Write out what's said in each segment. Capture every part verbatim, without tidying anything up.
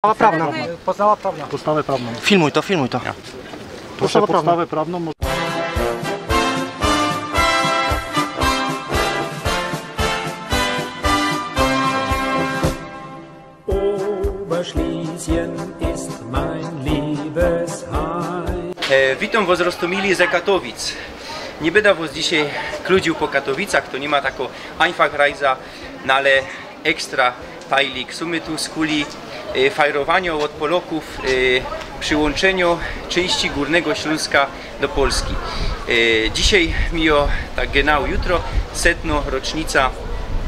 Podstawa prawna. Podstawa prawna. Podstawę prawną. Filmuj to, filmuj to. Proszę o podstawę prawną. Oberschlesien ist mein Liebesheim. E, witōm wŏs, Rostōmili, ze Katowic. Niy byda wŏs dzisiej kludziōł po Katowicach, to niy ma tako ajnfach rajza, no ale ekstra fajlik. Sōm my tu skuli, e, fajrowaniŏ ôd Polŏkōw, e, prziłōnczyniŏ czyńści Gōrnego Ślōnska do Polski. E, dzisiej mijŏ, tak genau jutro, setnŏ rocznica,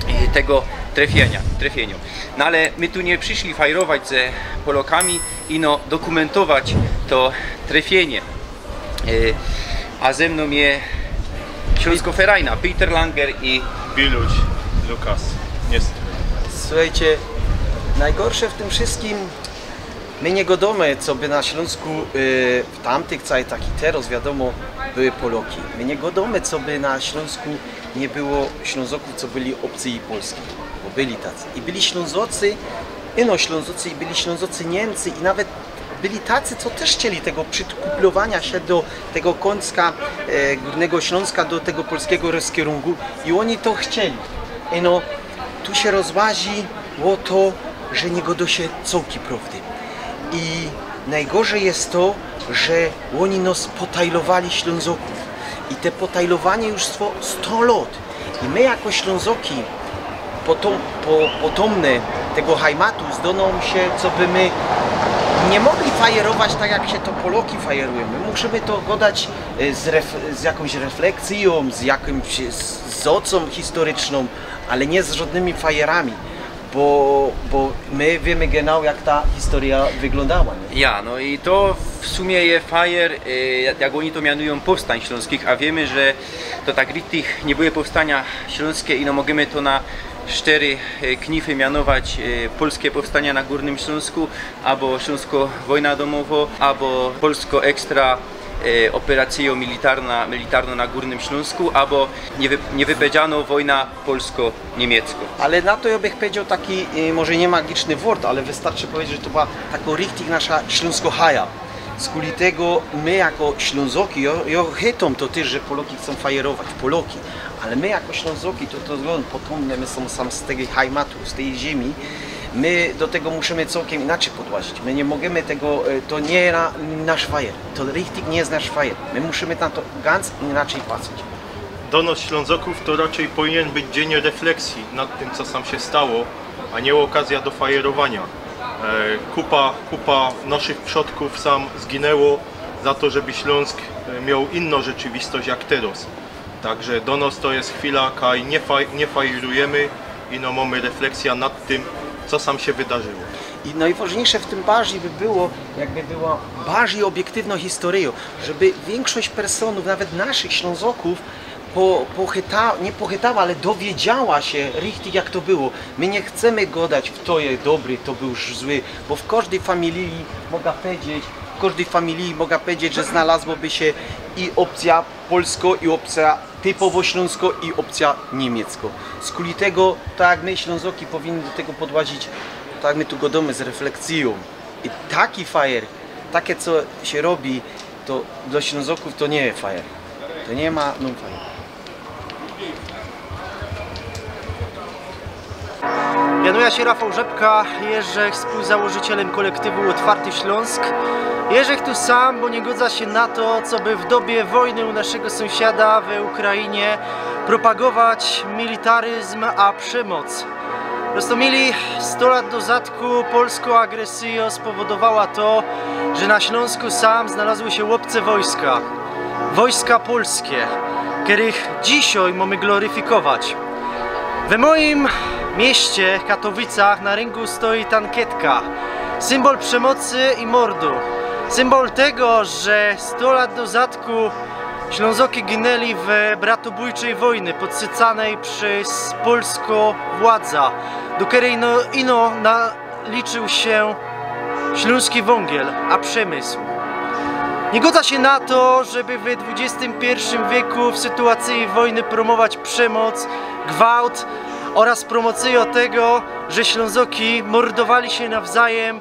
e, tego trefiyniŏ, trefiyniŏ. No ale my tu niy prziszli fajrować ze Polŏkami, ino dokōmentować to trefiynie. E, a ze mnōm je Ślōnskŏ Ferajna, Peter Langer i Biluś Lukas. Niestety. Słuchejcie, nojgorsze w tym wszyskim, my niy gŏdōmy, coby na Ślōnsku, y, w tamtych cajtach i terŏz, wiadōmo, były Polŏki. My niy gŏdōmy, coby na Ślōnsku niy było Ślōnzŏkōw, co byli ôbcyji Polski, bo byli tacy. I byli Ślōnzŏcy, ino Ślōnzŏcy, i byli Ślōnzŏcy Niymcy, i nawet byli tacy, co tyż chcieli tego przikuplowania sie do tego kōnska, e, Gōrnego Ślōnska, do tego polskigo rozkierunku. I ôni to chcieli. Ino, tu sie rozłazi ô to, że niy gŏdŏ sie cołki prŏwdy. I nojgorzej je to, że ôni nŏs potajlowali, Ślōnzŏkōw. I te potajlowanie już trwŏ sto lŏt. I my jako Ślōnzŏki, potōm-, po-, potōmne tego hajmatu, zdŏ nōm sie, coby my niy mogli fajerować tak, jak sie to Polŏki fajerujōm. My musimy to gŏdać, e, z ref-, z jakōmś refleksjōm, z jakōmś, z, z ôcōm historycznōm, ale niy z żŏdnymi fajerami. Bo, bo my wiymy genau, jak ta historyjŏ wyglōndała, niy? Ja, no i to w sumie je fajer, y, jak ôni to mianujōm, powstań ślōnskich, a wiymy, że to tak richtig niy były powstania ślōnskie i no możymy to na sztery, y, knify mianować, y, polskie powstania na Gōrnym Ślōnsku, abo Ślōnskŏ Wojna Domowŏ, abo polskŏ ekstra, y, ôperacyjŏ militarnŏ, militarnŏ na Gōrnym Ślōnsku, abo niewy-, niywypowiedzianŏ wojna polskŏ niymieckŏ. Ale na to jŏ bych powiedzioł taki, y, może niy magiczny wort, ale wystarczy powiedzieć, że to była takŏ richtig nasza ślōnskŏ haja. Skuli tego my jako Ślōnzŏki, jŏ, jŏ chytōm to tyż, że Polŏki chcōm fajerować, Polŏki, ale my jako Ślōnzŏki, to, to skōnd potōmne my sōm sam z tego hajmatu, z tyj ziymi, my do tego musimy cołkym inaczyj podłazić. My niy możymy tego, y, to niy na-, nasz fajer, to richtig niy je nasz fajer. My musimy na to ganz inaczyj patrzeć. Do nŏs Ślōnzŏkōw to raczyj powiniyn być dziyń refleksji nad tym, co sam sie stało, a niy ôkazjŏ do fajerowania. E, kupa, kupa nŏszych przodkōw sam zginyło za to, żeby Ślōnsk, e, mioł inno rzeczywistość jak terŏz. Tak że do nŏs to je chwila, kaj niy faj-, niy fajerujymy i no mōmy refleksjŏ nad tym, co sam sie wydarzyło. I nojważniyjsze w tym barzij by było, jakby była barzij ôbiektywnŏ historyjŏ, żeby wiynkszość personōw, nawet naszych Ślōnzŏkōw, po-, pochyta-, niy pochytała, ale dowiedziała sie richtig, jak to było. My niy chcemy gŏdać, fto je dobry, fto bōł zły, bo w kożdyj familiji, moga powiedzieć, w kożdyj familiji, moga powiedzieć, że znalazłoby sie i ôpcjŏ polskŏ, i ôpcjŏ typowo ślōnskŏ, i ôpcjŏ niymiecko. Skuli tego, tak jak my Ślōnzŏki powinni do tego podłazić, tak jak my tu gŏdōmy, z refleksjōm. I taki fajer, take co sie robi, to do Ślōnzŏkōw to niy je fajer. To niy ma, no, fajer. Mianujã sie Rafał Rzepka, jeżech wspōłzałożycielym kołektywu Ôtwarty Ślōnsk. Jeżech tu sam, bo niy gŏdza sie na to, coby w dobie wojny u naszego sōmsiada we Ukrainie propagować militaryzm a przemŏc. Rostōmili, sto lat do zadku polskŏ agresyjŏ spowodowała to, że na Ślōnsku sam znalazły sie ôbce wojska. Wojska polskie, kerych dzisiej mōmy gloryfikować. We mojim mieście, Katowicach, na ryngu stoi tankietka. Symbol przemocy i mordu. Symbol tego, że sto lat do zadku Ślōnzŏki ginęli we bratobójczej wojnie podsycanej przez polskõ władzã, do kerej ino, ino naliczył sie ślōnski wōngiel a przemysł. Niy gŏdza sie na to, żeby we dwudziestym piyrszym wieku w sytuacyji wojny prōmować przemoc, gwałt ôraz prōmocyjõ tego, że Ślōnzŏki mordowali sie nawzajem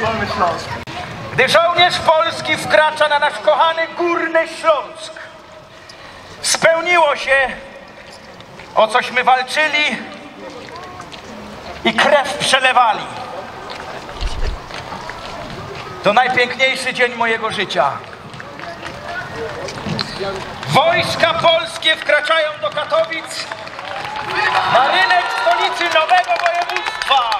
wolny Śląsk. Gdy żołnierz Polski wkracza na nasz kochany Górny Śląsk, spełniło się, o cośmy walczyli i krew przelewali. To najpiękniejszy dzień mojego życia. Wojska polskie wkraczają do Katowic na rynek stolicy nowego województwa.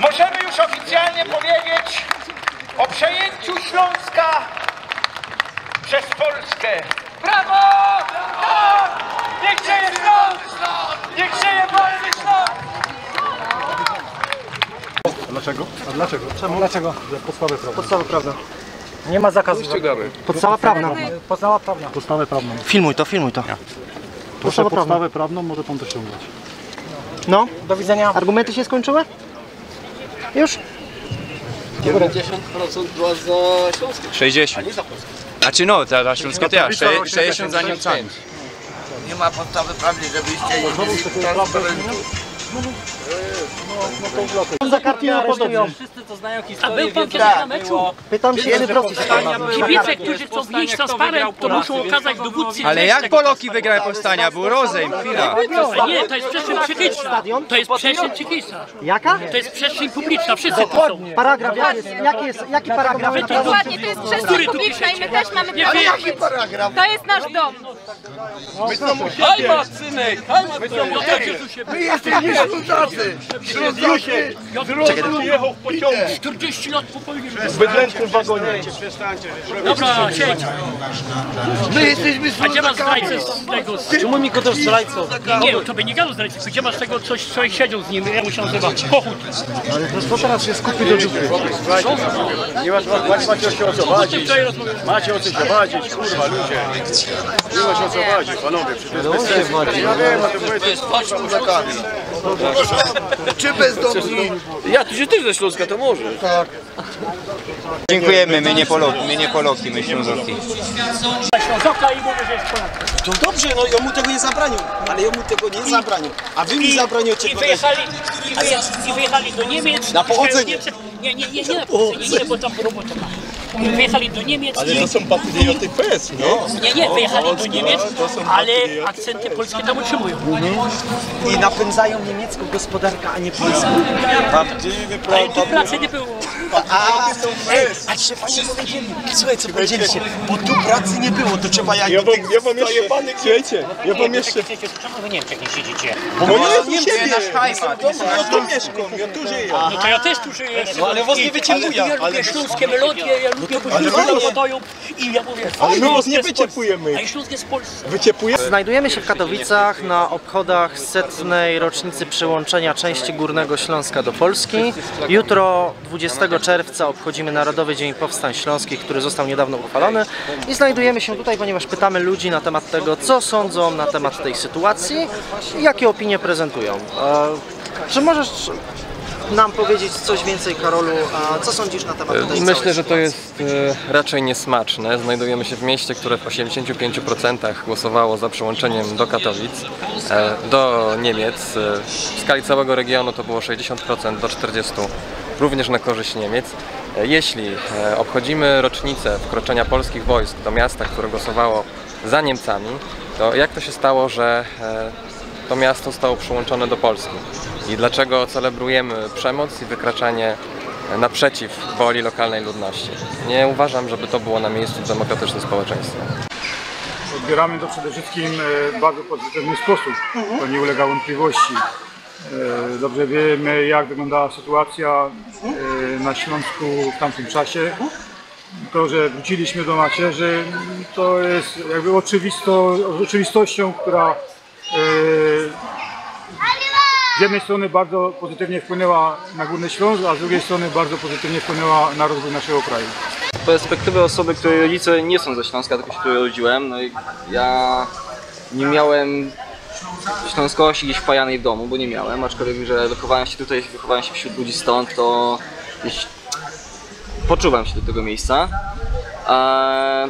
Możemy już oficjalnie powiedzieć o przejęciu Śląska przez Polskę. Brawo! Tak! Niech żyje Śląsk! Niech żyje wolny Śląsk! Dlaczego? A dlaczego? Czemu? Dlaczego? Podstawę prawną. Podstawa prawna. Nie ma zakazu. Podstawa prawna. Podstawa prawna. Podstawę prawną. Filmuj to, filmuj to. Proszę o podstawę prawną, może pan to ściągnąć. No, do widzenia. Argumenty się skończyły? Już? dziewięćdziesiąt procent była za Śląskiem, sześćdziesiąt. A nie za Polską. Znaczy no, ta, ta Śląska to ja, sze- sześćdziesiąt za nią całym. Nie ma podstawy prawnej, żebyście jeździli w transparentu. Za kartki nie podejmują. A był pan kiedyś na meczu? Pytam się, ile procent. Kibice, którzy chcą wnieść transparent, to muszą okazać dowódcy. Ale jak Poloki wygrały powstania? Był rozejm, chwila. Nie, to jest przestrzeń psychiczna. To jest przestrzeń psychiczna. Jaka? To jest przestrzeń publiczna, wszyscy tu są. Paragraf, jaki jest, jaki jest, jaki paragraf? Wy to Dokładnie, to jest przestrzeń publiczna i my też mamy prawo. To jest nasz dom. Hajmat, synek! Hajmat, synek! My jesteśmy Ślązacy! Ślązacy! Zrozum jechał w pociągu czterdzieści lat po wojnie. w bydlęcym wagonie. Dobra, siedź. My jesteśmy A gdzie masz Ślązakami! zdrajcę z tego? Z... Czemu mi gadasz zdrajcą? Nie, nie, to by nie gadał zdrajcę. Gdzie masz tego coś, co siedział z nim? Jak mu się nazywa? Pochód. Ale to co teraz się skupi do dupy? Nie masz, masz, macie o co O tym wczoraj rozmawiałem. Macie o co się wadzić, kurwa, ludzie. Nie ma się o co wadzić, panowie. Przecież to jest bez sensu. Ja wiem, ale to jest... Czy bezdomni? Ja tu się też ze Śląska, to może. Dziękujemy, my nie Poloki, my nie Poloki, my Ślązoki. Ślązoka i mówię, że jest Polakiem. To dobrze, no ja mu tego nie zabraniam, ale ja mu tego nie zabraniam. A wy mi zabraniacie I wyjechali, i wyjechali, i wyjechali do Niemiec. Na pochodzenie. Nie, nie, nie, nie, na pochodzenie, nie, bo tam robota ma. Wyjechali do Niemiec. Ale to są patrioty P S, no. Nie, nie, wyjechali do Niemiec, ale akcenty polskie tam utrzymują. I napędzają niemiecką gospodarkę, a nie polską. Ale tu pracy nie było. A, ej, a ci się fajnie powiedzieli. Słuchaj, co powiedzieliście, bo tu pracy nie było, to trzeba jak... Ja wam, ja wam jeszcze, słuchajcie, ja wam jeszcze... Czekajcie, czemu wy Niemczech nie siedzicie? Bo ja nie nie wiem, wiem, nasz hajs. Ja tu mieszkam, ja tu żyję. No to ja też tu żyję. No ale was nie wyciepuje. Ja lubię śląskie melodie, ja lubię, bo ale Śląsk was- gadają i ja mówię, Ale my was Śląsk nie jest polski, wyciepujemy. A i Śląsk jest polski. Wyciepuje? Znajdujemy się w Katowicach na obchodach setnej rocznicy przyłączenia części Górnego Śląska do Polski. Jutro, dwudziestego czerwca, obchodzimy Narodowy Dzień Powstań Śląskich, który został niedawno uchwalony. I znajdujemy się tutaj, ponieważ pytamy ludzi na temat tego, co sądzą na temat tej sytuacji i jakie opinie prezentują. E, czy możesz nam powiedzieć coś więcej, Karolu, a co sądzisz na temat tej Myślę, całej że to jest e, raczej niesmaczne. Znajdujemy się w mieście, które w osiemdziesięciu pięciu procentach głosowało za przyłączeniem do Katowic, e, do Niemiec. E, W skali całego regionu to było sześćdziesiąt procent do czterdziestu, również na korzyść Niemiec. E, Jeśli e, obchodzimy rocznicę wkroczenia polskich wojsk do miasta, które głosowało za Niemcami, to jak to się stało, że e, to miasto zostało przyłączone do Polski? I dlaczego celebrujemy przemoc i wykraczanie naprzeciw woli lokalnej ludności? Nie uważam, żeby to było na miejscu w demokratycznym społeczeństwie. Odbieramy to przede wszystkim e, w bardzo pozytywny sposób. To nie ulega wątpliwości. E, Dobrze wiemy, jak wyglądała sytuacja e, na Śląsku w tamtym czasie. To, że wróciliśmy do macierzy, to jest jakby oczywisto, oczywistością, która e, z jednej strony bardzo pozytywnie wpłynęła na Górny Śląsk, a z drugiej strony bardzo pozytywnie wpłynęła na rozwój naszego kraju. Z perspektywy osoby, której rodzice nie są ze Śląska, tylko się tu urodziłem, no i ja nie miałem śląskości gdzieś wpajanej w domu, bo nie miałem, aczkolwiek, że wychowałem się tutaj, wychowałem się wśród ludzi stąd, to gdzieś poczuwam się do tego miejsca. Eee,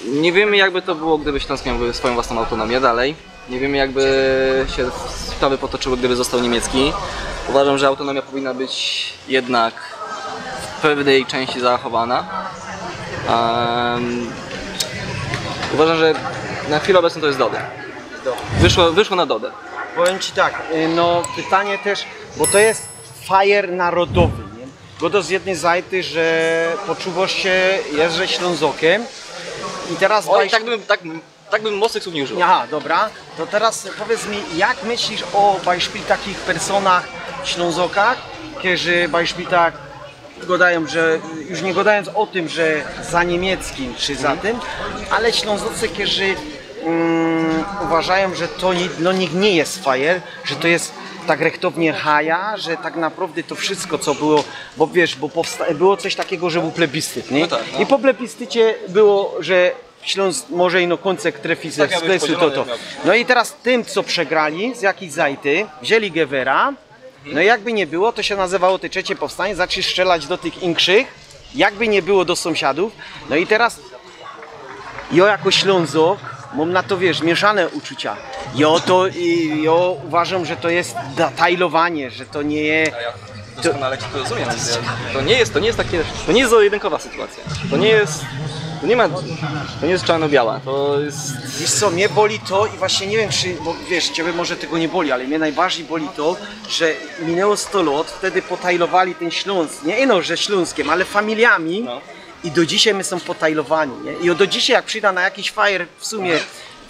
nie wiemy, jakby to było, gdyby Śląsk miał swoją własną autonomię dalej. Nie wiemy, jakby się sprawy potoczyły, gdyby został niemiecki. Uważam, że autonomia powinna być jednak w pewnej części zachowana. Ehm, uważam, że na chwilę obecną to jest dobre. Wyszło, wyszło na dobre. Powiem ci tak, y, no pytanie też, bo to jest fajer narodowy, nie? Bo to z jednej zajty, że poczuwasz się, jest, że Ślązokiem i teraz... Oj, bajsz- tak bym, tak, tak bym mocnych słów nie użył. Aha, dobra. To teraz powiedz mi, jak myślisz o bajszpil takich personach Ślązokach, którzy bajszpil tak gadają, że już nie gadając o tym, że za niemieckim czy za tym, ale Ślązocy, którzy mm, uważają, że to ni- no, nikt nie jest fajer, że to jest tak rechtownie haja, że tak naprawdę to wszystko, co było, bo wiesz, bo powsta- było coś takiego, że był plebiscyt, nie? No tak, no. I po plebiscycie było, że Śląsk może ino kącek trefi ze Tak miał być stresu, to, podzielony, to. miał być. No i teraz tym, co przegrali z jakiejś zajty, wzięli Gewera, no i jakby nie było, to się nazywało te trzecie powstanie, zaczęli strzelać do tych inkszych, jakby nie było do sąsiadów, no i teraz ja jako Ślązok mam na to, wiesz, mieszane uczucia. Ja to, i, ja uważam, że to jest da- tajlowanie, że to nie jest... Doskonale ci to rozumiem. To nie jest, to nie jest takie, to nie jest zero-jedynkowa sytuacja. To nie jest, to nie ma, to nie jest czarno-biała. To jest... Wiesz co, mnie boli to i właśnie nie wiem, czy, bo wiesz, ciebie może tego nie boli, ale mnie najbardziej boli to, że minęło sto lat, wtedy potajlowali ten Śląsk, nie ino, że Śląskiem, ale familiami No. i do dzisiaj my są potajlowani, nie? I do dzisiaj jak przyjdę na jakiś fajer w sumie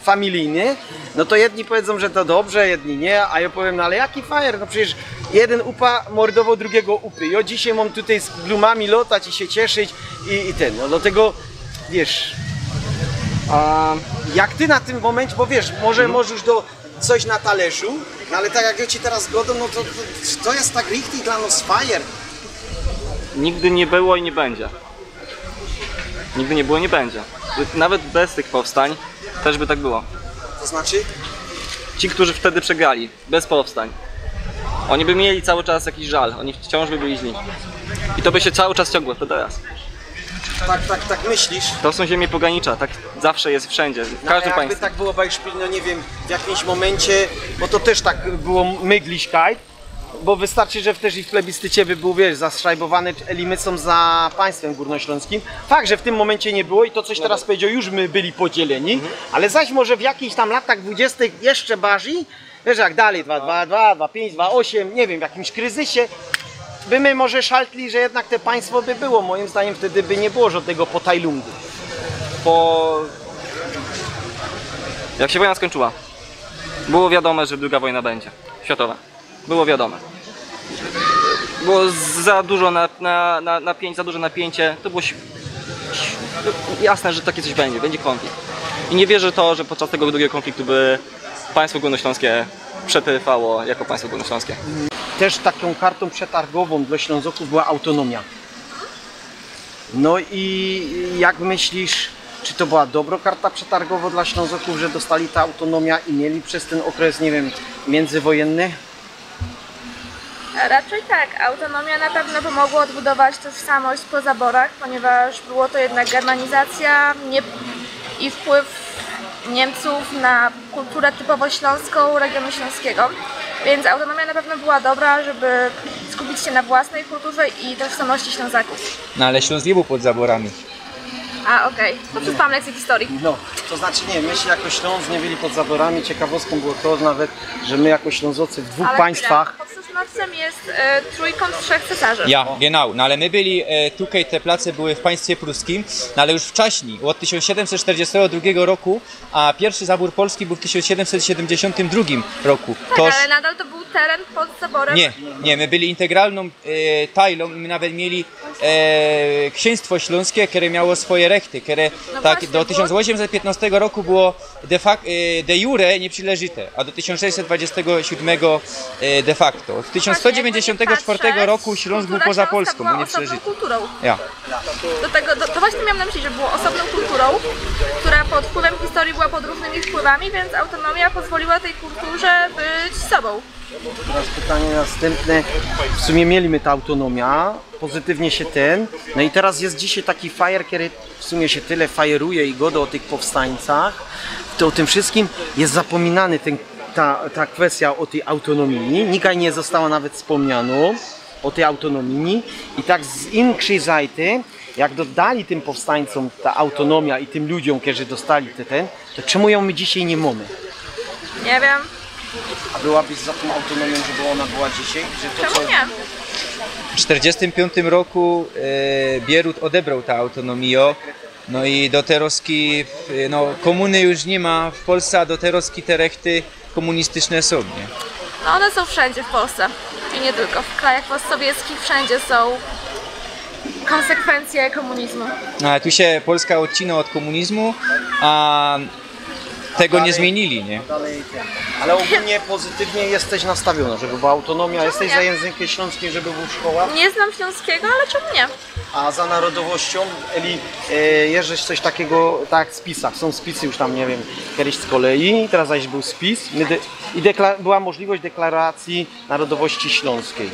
familijny, no to jedni powiedzą, że to dobrze, jedni nie, a ja powiem, no ale jaki fajer, no przecież jeden upa mordował drugiego upy i od dzisiaj mam tutaj z blumami lotać i się cieszyć i, i ten, no dlatego, wiesz, a jak ty na tym momencie, bo wiesz, może możesz do coś na talerzu, no ale tak jak ja ci teraz godam, no to, to, to jest tak richtig dla nas fajer. Nigdy nie było i nie będzie. Nigdy nie było i nie będzie. Nawet bez tych powstań też by tak było. To znaczy? Ci, którzy wtedy przegrali, bez powstań, oni by mieli cały czas jakiś żal, oni wciąż by byli źli. I to by się cały czas ciągło, to teraz. Tak, tak, tak myślisz? To są ziemie pogranicza, tak zawsze jest wszędzie, w No, każdym jakby państwie. Tak było, bo już, no nie wiem, w jakimś momencie, bo to też tak było Möglichkeit, bo wystarczy, że też i w plebiscycie by był, wiesz, zastrzajbowany, eli my są za państwem górnośląskim. Fakt, że w tym momencie nie było i to coś teraz powiedział, już my byli podzieleni, ale zaś może w jakichś tam latach dwudziestych jeszcze bardziej, wiesz, jak dalej, dwa dwa dwa, dwa pięć, dwa osiem, nie wiem, w jakimś kryzysie, by my może szaltli, że jednak te państwo by było, moim zdaniem wtedy by nie było żadnego potajlungu. Po... Jak się wojna skończyła, było wiadome, że druga wojna będzie. Światowa. Było wiadome. Było za dużo na, na, na, napięcie, za duże napięcie. To było si- jasne, że takie coś będzie, będzie konflikt. I nie wierzę w to, że podczas tego drugiego konfliktu by państwo górnośląskie przetrwało jako państwo górnośląskie. Też taką kartą przetargową dla Ślązoków była autonomia. No i jak myślisz, czy to była dobra karta przetargowa dla Ślązoków, że dostali tę autonomię i mieli przez ten okres, nie wiem, międzywojenny? Raczej tak. Autonomia na pewno pomogła odbudować tożsamość po zaborach, ponieważ było to jednak germanizacja nie, i wpływ Niemców na kulturę typowo śląską regionu śląskiego. Więc autonomia na pewno była dobra, żeby skupić się na własnej kulturze i tożsamości Ślązaków. No ale Śląsk nie był pod zaborami. A, okej. To przespałam lekcję historii. No, to znaczy nie, my się jako Śląsk nie byli pod zaborami. Ciekawostką było to nawet, że my jako Ślązocy w dwóch Ale państwach, chwila, Nocem jest e, trójkąt trzech cesarzy. Ja, genau. No ale my byli, e, tukej te place były w państwie pruskim, no ale już wcześniej, od tysiōnc siedymset czterdziestego drugiego roku, a pierwszy zabór Polski był w tysiōnc siedymset siedymdziesiątym drugim roku. Tak, ale nadal to był teren pod zaborem. Nie, nie, my byli integralną e, tajlą i my nawet mieli e, księstwo śląskie, które miało swoje rechty, które No tak właśnie, do bo- tysiōnc osiemset piętnastego roku było de facto, e, de jure nieprzilōżite, a do tysiōnc sześćset dwudziestego siódmego e, de facto. Od tysiōnc sto dziewięćdziesiątego czwartego roku Śląsk był poza Polską, bo nieprzilōżite. Kulturą. Ja. Do tego, do, to właśnie miałam na myśli, że było osobną kulturą, która pod wpływem historii była pod różnymi wpływami, więc autonomia pozwoliła tej kulturze być sobą. Teraz pytanie następne. W sumie mieli my tę autonomię, pozytywnie się ten. No i teraz jest dzisiaj taki fajer, kiedy w sumie się tyle fajeruje i godo o tych powstańcach. To o tym wszystkim jest zapominany ten, ta, ta kwestia o tej autonomii. Nigdy nie została nawet wspomniano o tej autonomii. I tak z inkszej zajty, jak dodali tym powstańcom ta autonomia i tym ludziom, którzy dostali te, ten, to czemu ją my dzisiaj nie mamy? Nie wiem. A byłabyś za tą autonomią, żeby ona była dzisiaj? Że to Czemu nie? W czterdziestym piątym roku e, Bierut odebrał tę autonomię. No i do teroski, e, no, komuny już nie ma w Polsce, a do teroski te rechty komunistyczne są, nie? No one są wszędzie w Polsce. I nie tylko. W krajach postsowieckich wszędzie są konsekwencje komunizmu. No, ale tu się Polska odcina od komunizmu, a tego nie zmienili, nie? Ale ogólnie pozytywnie jesteś nastawiona, żeby była autonomia, jesteś nie? Za językiem śląskim, żeby był w szkołach, Nie znam śląskiego, ale czemu nie? A za narodowością, eli e, jeżeś coś takiego, tak jak w spisach, są spisy już tam, nie wiem, kiedyś z kolei, teraz zaś był spis my de, i dekla, była możliwość deklaracji narodowości śląskiej.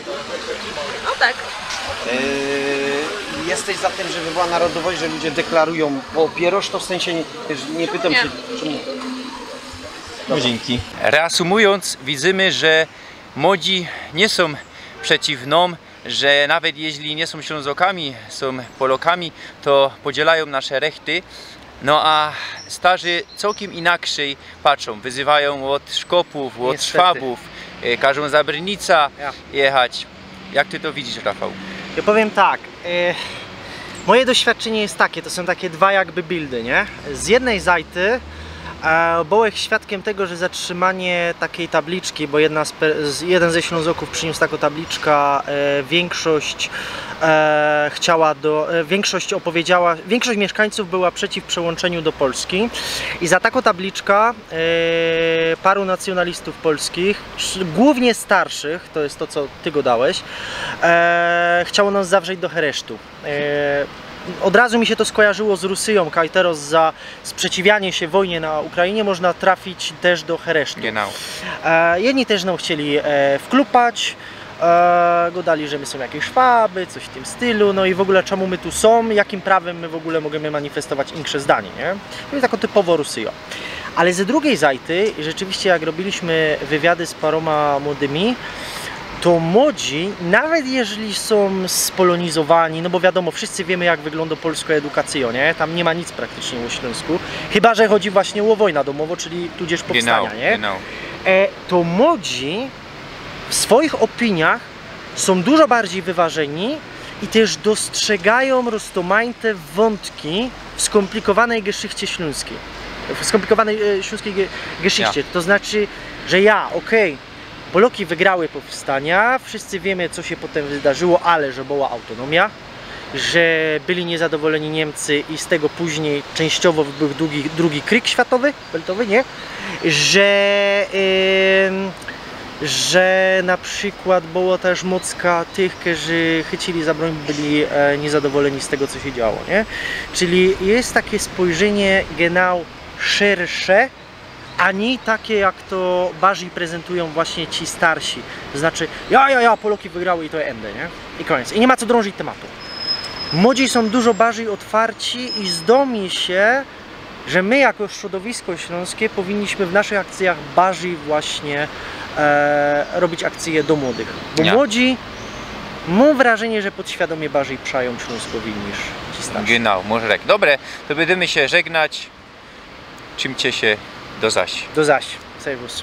No tak. E, jesteś za tym, żeby była narodowość, że ludzie deklarują, bo pieroż to w sensie nie, nie pytam Nie. Się, czemu. No dzięki. Reasumując, widzimy, że młodzi nie są przeciw nam, że nawet jeśli nie są Ślązokami, są Polokami, to podzielają nasze rechty. No a starzy całkiem inaczej patrzą, wyzywają od Szkopów, od Niestety. Szwabów, e, każą za Brynica Ja. jechać. Jak ty to widzisz, Rafał? Ja powiem tak. E, moje doświadczenie jest takie, to są takie dwa jakby buildy, nie? Z jednej zajty e, byłem świadkiem tego, że zatrzymanie takiej tabliczki, bo jedna z, pe- z, jeden ze Ślązoków przyniósł taką tabliczkę, e, większość e, chciała do, e, większość opowiedziała, większość mieszkańców była przeciw przyłączeniu do Polski i za taką tabliczkę e, paru nacjonalistów polskich, sz- głównie starszych, to jest to, co ty godałeś, e, chciało nas zawrzeć do heresztu. E, od razu mi się to skojarzyło z Rusyją, kaj teraz za sprzeciwianie się wojnie na Ukrainie można trafić też do heresztu. Genau. E, jedni też nam chcieli e, wklupać, e, godali, że my są jakieś Szwaby, coś w tym stylu, no i w ogóle czemu my tu są, jakim prawem my w ogóle możemy manifestować insze zdanie, nie? No i tako typowo Rusyjo. Ale ze drugiej zajty, rzeczywiście jak robiliśmy wywiady z paroma młodymi, to młodzi, nawet jeżeli są spolonizowani, no bo wiadomo, wszyscy wiemy, jak wygląda polska edukacja, nie? Tam nie ma nic praktycznie o Śląsku, chyba że chodzi właśnie o wojnę domową, czyli tudzież powstania, Genau, nie? Genau. E, to młodzi w swoich opiniach są dużo bardziej wyważeni i też dostrzegają roztomajte wątki w skomplikowanej geschichcie śląskiej. W skomplikowanej e, śląskiej ge- geschichcie. To znaczy, że ja, okej, Poloki wygrały powstania, wszyscy wiemy, co się potem wydarzyło, ale że była autonomia, że byli niezadowoleni Niemcy i z tego później częściowo był drugi, drugi krig światowy, weltowy, nie? Że, ym, że na przykład było też mocka tych, którzy chycili za broń, byli e, niezadowoleni z tego, co się działo, nie? Czyli jest takie spojrzenie genau szersze, a nie takie, jak to bardziej prezentują właśnie ci starsi. To znaczy, ja, ja, ja, Poloki wygrały i to ende, nie? I koniec. I nie ma co drążyć tematu. Młodzi są dużo bardziej otwarci i zdaje mi się, że my jako środowisko śląskie powinniśmy w naszych akcjach bardziej właśnie e, robić akcje do młodych. Bo Ja. Młodzi, mam wrażenie, że podświadomie bardziej przają śląskowi niż ci starsi. Genau, może tak. Dobre, to będziemy się żegnać. Trzimcie się, do zaś. Do zaś. Serwus.